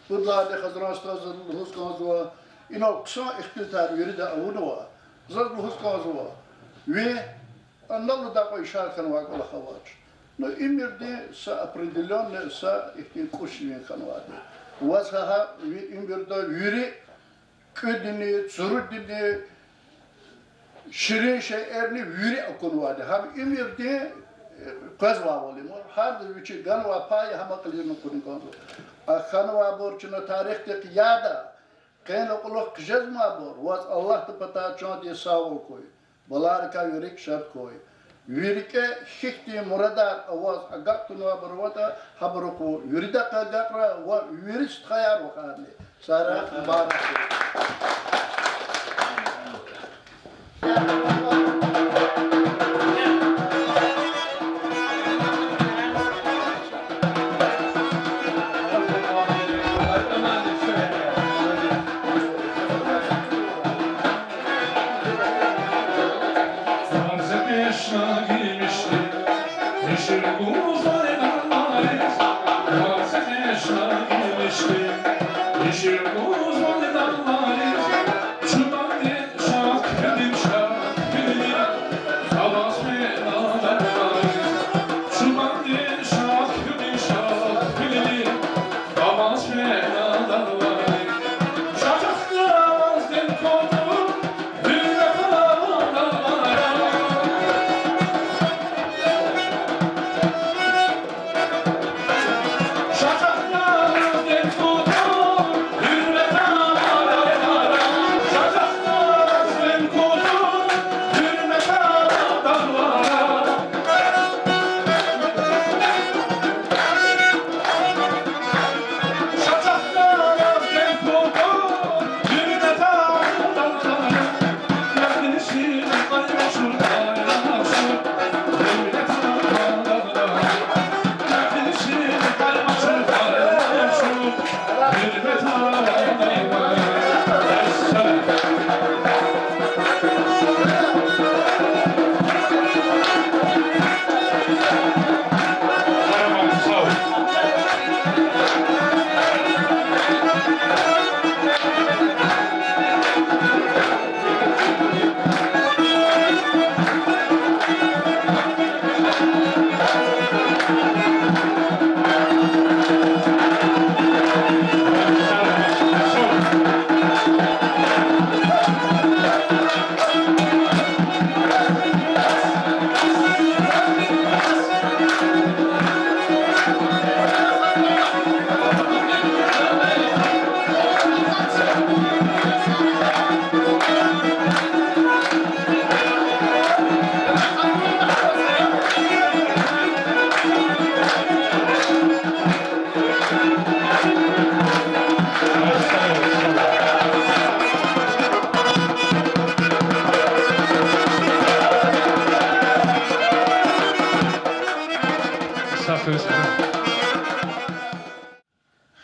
Пуд лагьайди, Хазран стха, заз лугьуз кӀанзава, инал хъсан ихтилатар вирида авунва. Заз лугьуз кӀанзава, ви анал лугьудай кьван ишар хьанвай кӀвалах авач. Ну, уьмуьрдин са определённый, са ихьтин кӀус вин хьанвайди. Ваз гьа ви уьмуьрда вири кӀуьдини, цурудини, ширин шейэрни вири акунвайди. Гьам уьмуьрдин, э, къвезвайвал я ман. Гьардаз вичи ганвай пай гьам акъилизни кьуна кӀанзава. А хьанвайбур чна тарихдихъ яда, къенлай кьулухъ хъжезмайбур, ваз Аллагьдин патай чандин сагъвал хьуй. Баларикай вирик шад хьуй. Ви рикӀе гьихьтин мурадар аваз агакь тунвайбур аватӀа, гьабурухъ виридакай агакьрай ва вири стхаяр, вахарни. Сагърай, мубарак.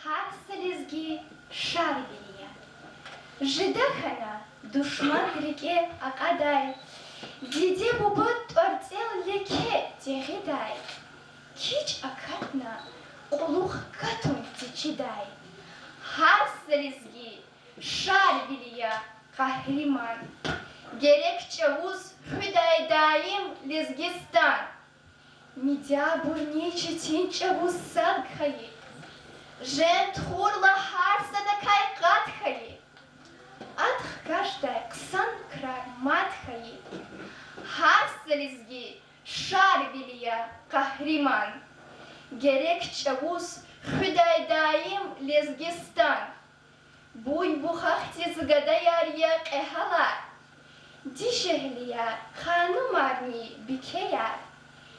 Гьар са лезги шарвили я. Жеда хьана душман рикӀе акьадай, диде-буба тӀварцӀел леке тегъидай. КичӀ акатна кьулухъ катун течидай. Гьар са лезги шарвили я къагьриман. Герек чӀавуз хуьдай даим Лезгистан. Мидябурни четин чӀавуз сад хьайи, жен тухурла гьар садакай къад хьайи, ад хкаждай хъсан крар мад хьайи, гьар са лезги Шарвили я къагьриман. Герек чӀавуз хуьдай даим Лезгистан. Буй-бухахдиз гадаяр я кьегьалар, дишегьлияр, ханумарни бикеяр,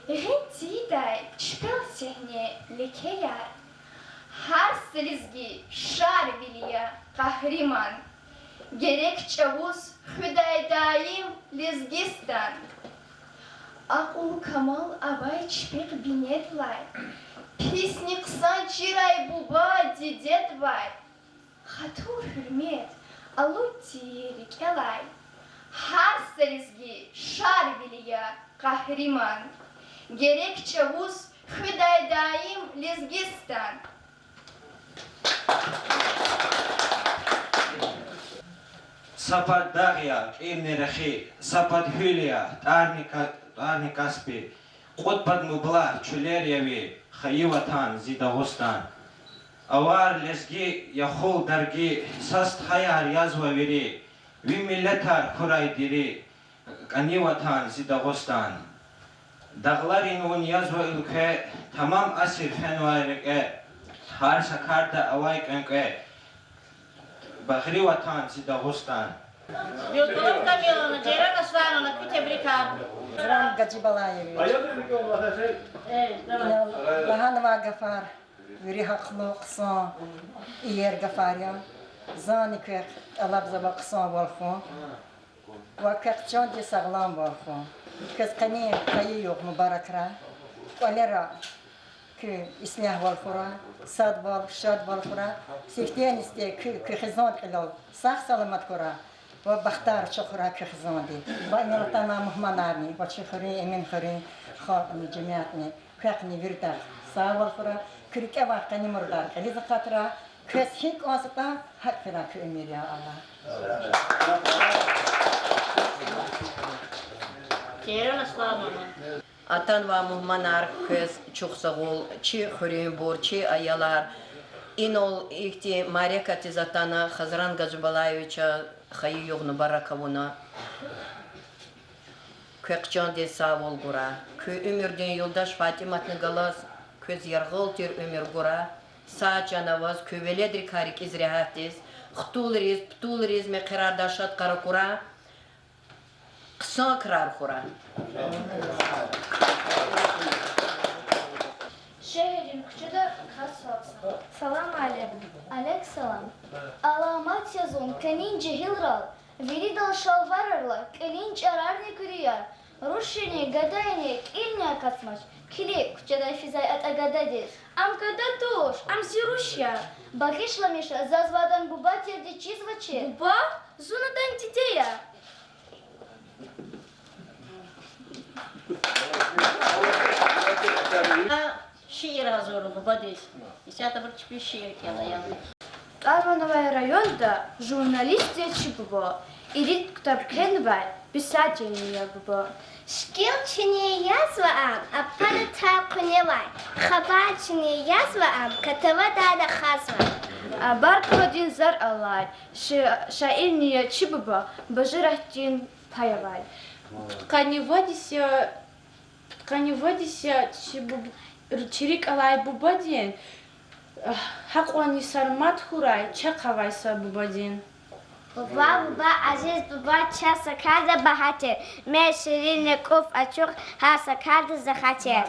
гъин тийидай чпел сегьне лекеяр. Гьар са лезги Шарвили я къагьриман. Герек чӀавуз хуьдай даим Лезгистан. Акьул-камал авай чпихъ бинедилай, писни хъсан чирай буба дидедивай, хатур-гьуьрмет алуд тийир рикӀелай. Гьар са лезги Шарвили я къагьриман. Герек чӀавуз хуьдай даим Лезгистан. Са пад дагъ я, кьилни рехи, са пад гьуьл я, тӀварни ка-, тӀварни Каспи, кьуд пад мублагь чуьлер я ви, хайи ватан зи Дагъустан. Авар, лезги, яхул, дарги, са стхаяр язва вири, ви миллетар хьурай дири, кӀани ватан зи Дагъустан. Дагъларин вун язва уьлкве, тамам асир фенвай рекье, гьар са карда авай кӀвенкӀве, багъри ватан зи Дагъустан. Бузулугъ Камиловна, Жейран Аслановна, куь тебрикар. Хазран Гажибалаевич. Инал лагьанвай гафар вири гьахълу, хъсан, иер гафар я. Зани квехъ тӀалабзава хъсанвал хьун. Ва квехъ чандин сагъламвал хьун. Квез къенин хайи югъ мубаракрай. КӀвалера куь ислягьвал хьурай, садвал, шадвал хьурай. Сифтени-сифте куь, куь хизан кьилел сагъ-саламат хьурай. Ва бахтар чухурай куь хизанди. Ва инал атанвай мугьманарни, ва чи хуьруьн, Эминхуьруьн халкьни, жемятни, квехъни виридаз сагъвал хьурай. Куь рикӀе авай къенин мурадар кьилиз акъатрай. Квез гьикӀ кӀанзаватӀа, гьакӀ хьурай куь уьмуьр, я Аллагь. Атанвай мугьманар, квез чухсагъул, чи хуьруьнбур, чи аялар. Инал ихьтин мярекатдиз атана, Хазран Гажибалаевича хайи югъ мубарак авуна. Квехъ чандин сагъвал гурай. Куь уьмуьрдин юлдаш ФатӀиматни галаз квез яргъал тир уьмуьр гурай. Сагъ чан аваз, куь веледрикай рикӀиз регьятдиз, хтулриз, птулриз мехъерардай шад крар акурай. Хъсан крар хьурай. Шегьердин куьчеда кас вацӀна. Салам алейк. Алейк салам. Аламат я зун къенин жегьилрал, виридал шалварарла кьилин чӀарарни куьруьяр, рушни, гадани кьилни акатзамач. Килиг, куьчедай физвай атӀа гададиз. Ам гада туш, ам зи руш я. Багъишламиша, заз вадан буба тирди чизвачир. Буба? Зун адан диде я. Шиир гьазурна бубадиз. Исятда абур чпи шиир кӀела, я. ТӀарванавай районда журналист я чи буба, ирид ктаб кхьенвай писателни я буба. Шикил чинин язва ам, а пара тар къуьневай, хабар чинин язва ам, катавадай рахазва. А, Баркалладин Зар алай ши-, шаирни я чи буба, бажарагъдин пай авай. Пудкъанни вад йис я, пудкъанни вад йис я чи буб-, чи рикӀ алай бубадин, гьакьванни сармад хьурай чахъ авай са бубадин. Буба, буба, азиз буба, чаз са карда багьа тир, мез ширин я, кӀуф ачух, гьар са карда за хатир.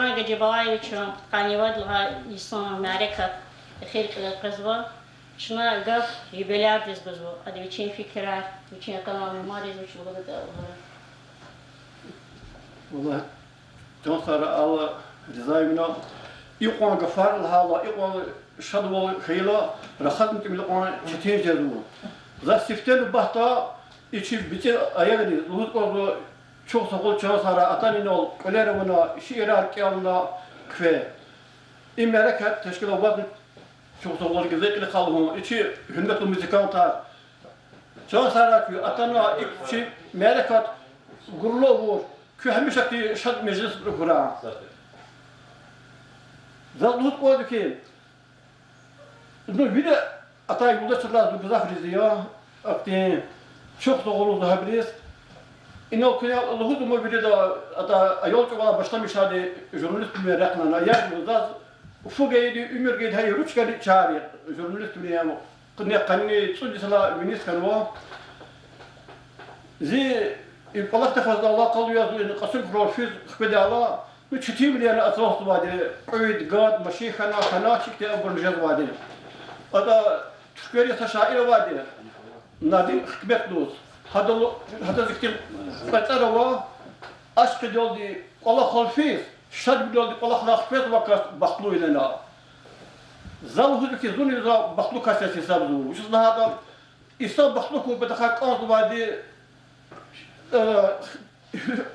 Гажибалаевичан къанни вад лагьай йисан мярекат эхир кьилел къвезва. Чна гаф юбилярдиз гузва, ада вичин фикирар, вичин атана мугьманриз вуч лугьуда лугьура. Валлагь, чан сагърай, Алла риза вине. Икьван гафар лагьайла, икьван шадвал хьайила, рахазни тӀимил кьван четин жезва. За сифте нубатда и чи бицӀи аялриз лугьуз кӀанзава, чухсагъул, чан сагърай, атана инал кӀвалер авуна, шиирар кӀелна, квез и мярекат тешкил авазва. Чухсагъул, гзаф кьиле хъсан лугьун и чи гьуьрметлу музыкантар. Чан сагърай куь атана, и чи мярекат гурлу авур, куь гьамиша хьтин шад межлисда хьурай. Заз лугьуз кӀанзава хьи, ну, вири атай юлдашрилай зун гзаф рази я ахьтин чухсагъул лугьуз гьабуруз. Инал куьне лугьузва ман вирида, атӀа аял чӀавалай башламишайди журналиствилин рехъ лагьана. Яни заз фу гайиди, уьмуьр гайиди гьа ручкани чари журналиствилин, къанни, къанни цӀуд йисалай виниз хьанва. Зи и кӀвалахдихъ галаз алакъалу яз, и Кьасумхуьрел физ хкведайла, ну, четинвилер ацукьзавайди, кьуьд, гад, машин хьана, хьана, чиг хьтин абурни жезвайди. АтӀа Туьрквери са шаир авайди, Надим Гьикметлу лугьуз. Гьадал, гьадаз ихьтин кьве тӀвар ава: ашкъидалди кӀвалахал физ, шадвилелди кӀвалахрай хквезвай кас бахтлу я лагьана. За лугьузва хьи, зунни за бахтлу кас яз гьисабзава. Вучиз лагьайтӀа инсан бахтлу хьун патахъай кӀанзавайди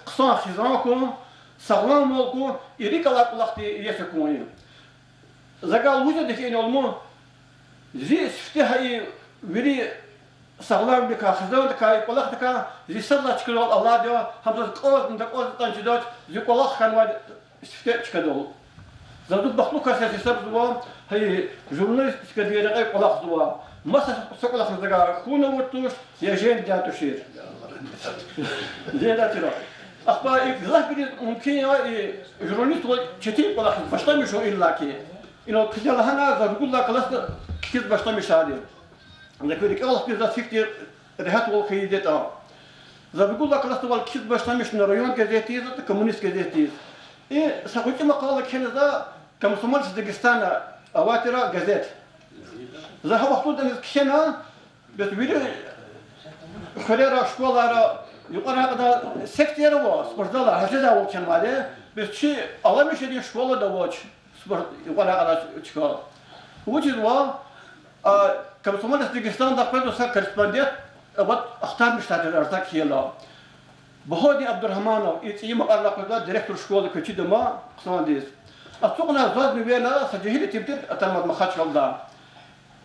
хъсан хизан хьун, сагъламвал хьун, и рикӀ алай кӀвалахдин иеси хьун я. Закай лугьуз жеда хьи, инал ман зи сифте гьа и вири сагъламвиликай, хизандикай, и кӀвалахдикай зи садлай чкадал алайди я, гьам заз кӀанзни такӀанзни атӀани чидач, зи кӀвалах хьанвайди сифте чкадал. За зун бахтлу кас яз гьисабзава, гьа и журналистикадин рекье кӀвалахзава. Маса са кӀвалахни закай хьун авур туш, я женгдай тушир. Женгдай тира. Ахпа и гзафбуруз мумкин я и журналиствал четин кӀвалахиз, башламишун иллаки. Инал куьне лагьана, за ругуд лагьай классда кхьиз башламишайди. За куь рикӀел алахъди, заз гьихьтин регьятвал хьайидатӀа. За ругуд лагьай классдивай кхьиз башламишна район газетдиз, Коммунист газетдиз. И са гъвечӀи макъала кхьена за Комсомолец Дагестана авай тир газет. За гьа вахтунда аниз кхьена, бес вири хуьрера, школайра, юкьвара кьадар секцияр ава, спортзалар, гьа жедайвал кхьенвайди, бес чи Аламишерин школада авач. Спорт, юкьвара кьадар чка. Вучиз ва, а, Комсомолец Дагестанда къвезва са корреспондент, а, вот, ахтармишдай тир, Арзак хьайила. Багьавдин Абдурагьманов, и цӀийи макьарилай къвезва, директор школы квачидама хъсандиз. Ацукьна зазни вена са жегьил итим тир атанмаз Махачкъалада.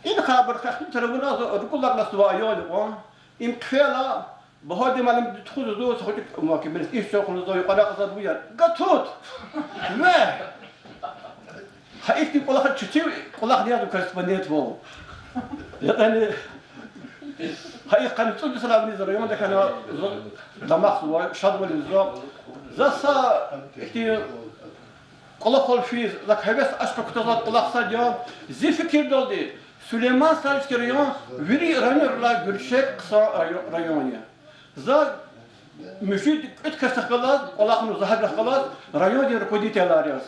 Инихъай абур хахтун тарабуна за ругуд лагьай классдивай аял я кьван. Им хъфейла, Багьавдин муаллимди тухузва зун, са гъвечӀи ма ки, мес иш чан хьун зун, юкьвара кьадар буяр. Гатут! Ве! Гьа ихьтин кӀвалахар, четин кӀвалахни я зун корреспондентвал. Яни, гьа и къанни цӀуд йисалай виниз районда хьана, зун дамахзава, шадвилиз зун. За са ихьтин кӀвалахал физ, зак гьевес ашкъи кутазвай кӀвалах сад я. Зи фикирдалди, Сулейман-Стальский район вири районрилай гуьрчег хъсан район, район я. За муьжуьд-кӀуьд касдихъ галаз кӀвалахнава, за гьабурухъ галаз, райондин руководителар яз.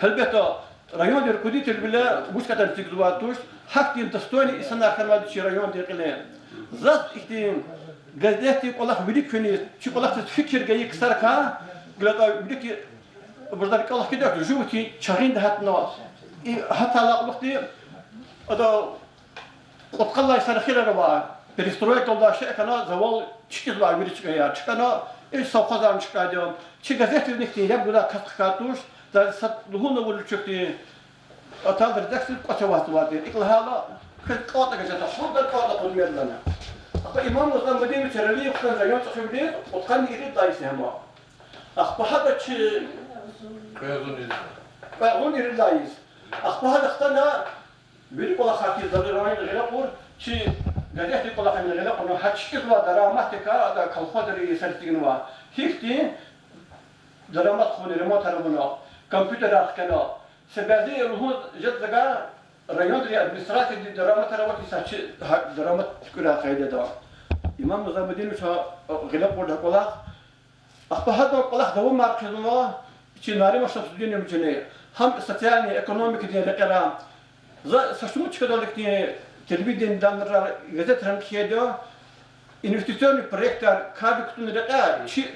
Гьелбетда, райондин руководителвиле вуч кьадар эцигзавай туш, гьахьтин достойный инсанар хьанвайди чи райондин кьиле. Заз ихьтин газетдин кӀвалах виликни, чи кӀвалахдиз фикир гайи ксарикай, гилатӀа вилик абурзар кӀвалах кьидач, жув хьтин чагъинда гьатна. И гьатайла кьулухъди ада кьудкъанлай йисан эхирар авай, перестройкадалди шей хьана, завал чкӀизвай вири чкаяр чкӀана, и совхозарни чкӀайди я. Чи газетдизни ихьтин яб гудай кас хкатӀ туш, за сад лугьун авур вичи хьтин, атайла редакциядиз кӀвач аватзавайди. ИкӀ лагьайла, квез кӀантӀа газета, гьуна кӀантӀа къунмер лагьана. Ахпа Имам Низамудинович Ралиев хьтин район чӀехивилиз кьудкъанни ирид лагьай йис я гьам. Ахпа гьада чи кьве агъзурни ирид лагьай йис. Ахпа гьада хтана, вири кӀвалахар хьиз, за районда гъиле кьур, чи газетдин кӀвалахни гъиле кьуна, гьа чкӀизвай дараматдикай ада колхозри йисариз тегнава. Гьихьтин дарамат хъувуна, ремонтар авуна, компьютерар хкяна. Са бязи лугьун жеда за, райондин администрациядин дараматар аватӀа, са чи гьа дарамат туькӀуьрай къайдада. Имам Низамудиновича гъиле кьурди гьа кӀвалах. Ахпа гьадан кӀвалах давамар хъийизва, Чи Нариман Шамсудиновични гьам социальный экономикадин рекьера, за са шумуд чкадал ихьтин телевидениедани, газетрани кхьейди я, инвестиционный проектар кардик кутун рекье чи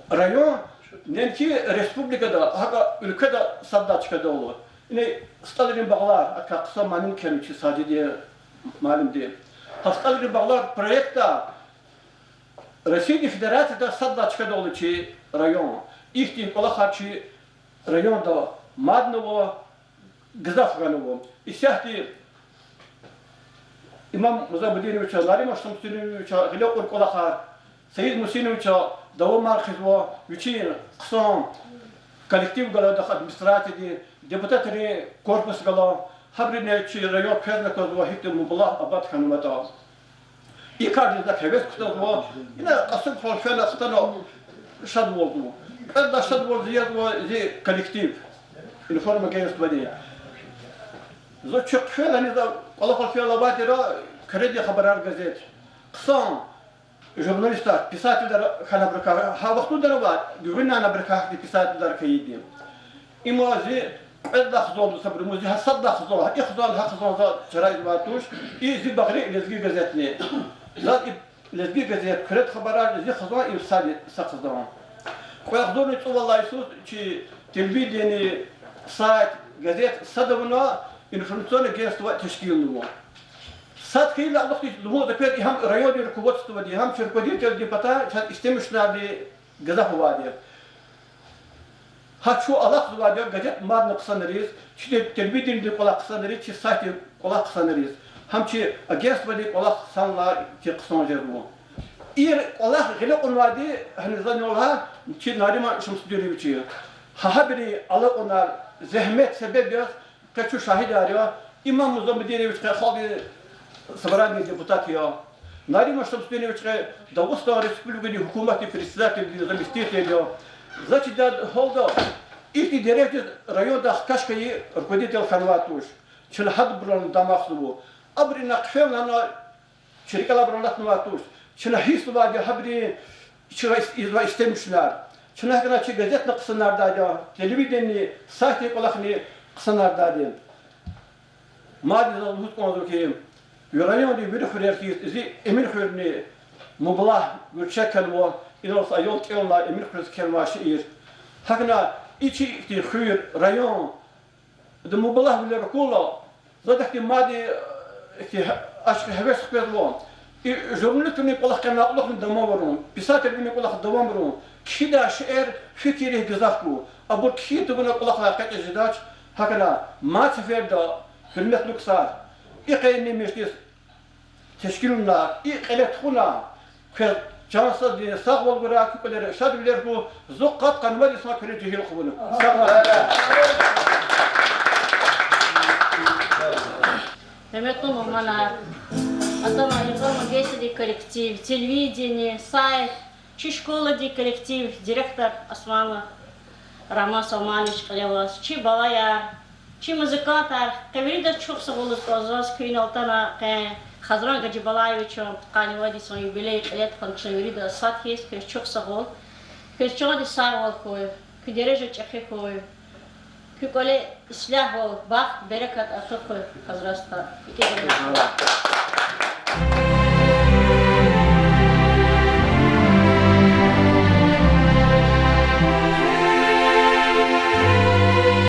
район неинки республикада, гьакӀ уьлкведа сад лагьай чкадал ава. Ина СтӀалрин багълар, адакай хъсан мани кхьенва чи Сажидин муаллимди. Гьа СтӀалрин багълар проектда Россиядин Федерацияда сад лагьай чкадал ава чи район. Ихьтин кӀвалахар чи районда мадни ава, гзаф хьанва. Исятда Имам Музамудиновича, Нариман Шамсудиновича гъиле кьур кӀвалахар, Саид Мусиновича давамар хъийизва, вичин хъсан коллектив гала, адахъ администрациядин, депутатрин корпус гала, гьабуру чи район квезни аквазва, гьихьтин мублагь абад хьанватӀа. И кардиз адак гьевес кутазва, ина кьасук фена хтана шадвалзава. Кьвед лагьай шадвал язва зи коллектив, информагентстводин. Зун чи хъфена, за кӀвалахал фейила авай тир Куьредин хабарар газет. Хъсан журналистар, писателар хьана абурукай, гьа вахтунда авай, гуьгъуьнай абурукай гьахьтин писателар хьайиди. Има зи кьвед лагьай хзандиз, сабур, има зи гьа сад лагьай хзан, гьа и хзан, гьа хзан за чара ийизвай туш, и зи багъри Лезги газетни. Заз и Лезги газет, Куьред хабарар зи хзан, им сад, са хзан. Кьве агъзурни цӀувад лагьай йисуз чи телевидение, сайт, газет сад авуна, информационное агентство тешкилнава. Сад хьайила алахъди лугьун за квез, и гьам райондин руководстводи, гьам чи руководительдин патай чаз истемишунарни гзаф авайди я. Гьа чун алахъзавайди я газет мадни хъсанариз, чи те-, телевидениедин кӀвалах хъсанариз, чи сайтдин кӀвалах хъсанариз, гьам чи агентстводин кӀвалах хъсан лагьай хьтин хъсан жезва. И кӀвалах гъиле кьунвайди, гьаниз за лагьайвал, чи Нариман Шамсудинович я. Гьа гьабурун алакьунар, зегьмет себеб яз къе чун шагьидар я. Имам Музамудинович къе Халкьдин Собраниедин депутат я. Нариман Шамсудинович къе Дагъустан Республикадин гьукуматдин председателдин заместитель я. За чидай гьалда, ихьтин дережадиз райондай хкаж хьайи руководитель хьанвай туш. Чна гьабурал дамахзава. Абуру ина хъфена, чна рикӀелай абурал алатнавай туш. Чна гьиссзавайди я гьабуру чаз ийизвай истемишунар. Чна гьакӀна чи газетни хъсанардайди я, телевидение, сайтдин кӀвалахни хъсанардайди я. Мадни заз лугьуз кӀанзава хьи, ви райондин вири хуьрер хьиз зи Эминхуьрни мублагь гуьрчег хьанва, инал са аял кӀелна Эминхуьруьз кхьенвай шиир. ГьакӀна и чи ихьтин хуьр, район, ада мублагьвилер акурла, за ахьтин мадни, ихьтин ашкъи-гьевес хквезва. И журналиствилин кӀвалах кьена кьулухъни давамарун, писателвилин кӀвалах давамарун, кхьидай шейэр, фикиррихъ гзаф хьуй. Абур кхьин тавуна кӀвалахрилай экъечӀиз жедач. ГьакӀна мад сеферда, гьуьрметлу ксар, и къенин межлис тешкилна, и кьиле тухуна, квез чан сазвай сагъвал гурай, куь кӀвалера шадвилер хьуй, зун къад къанни вад йисан куьне жегьил хъувуна. Сагърай. Гьуьрметлу мугьманар, атана информагентстводин коллектив, телевидение, сайт, чи школадин коллектив, директор Османов Роман Салманович кьиле аваз, чи балаяр, чи музыкантар, къе виридаз чухсагъул лугьуз кӀанзава заз, куьн инал атана, къе Хазран Гаджибалаевичан къанни вад йисан юбилей кьиле тухун чна виридаз сад хьиз, квез чухсагъул, квез чандин сагъвал хьуй, куь дережа чӀехи хьуй, куь кӀвале ислягьвал, бахт, берекат артух хьуй, Хазран стха.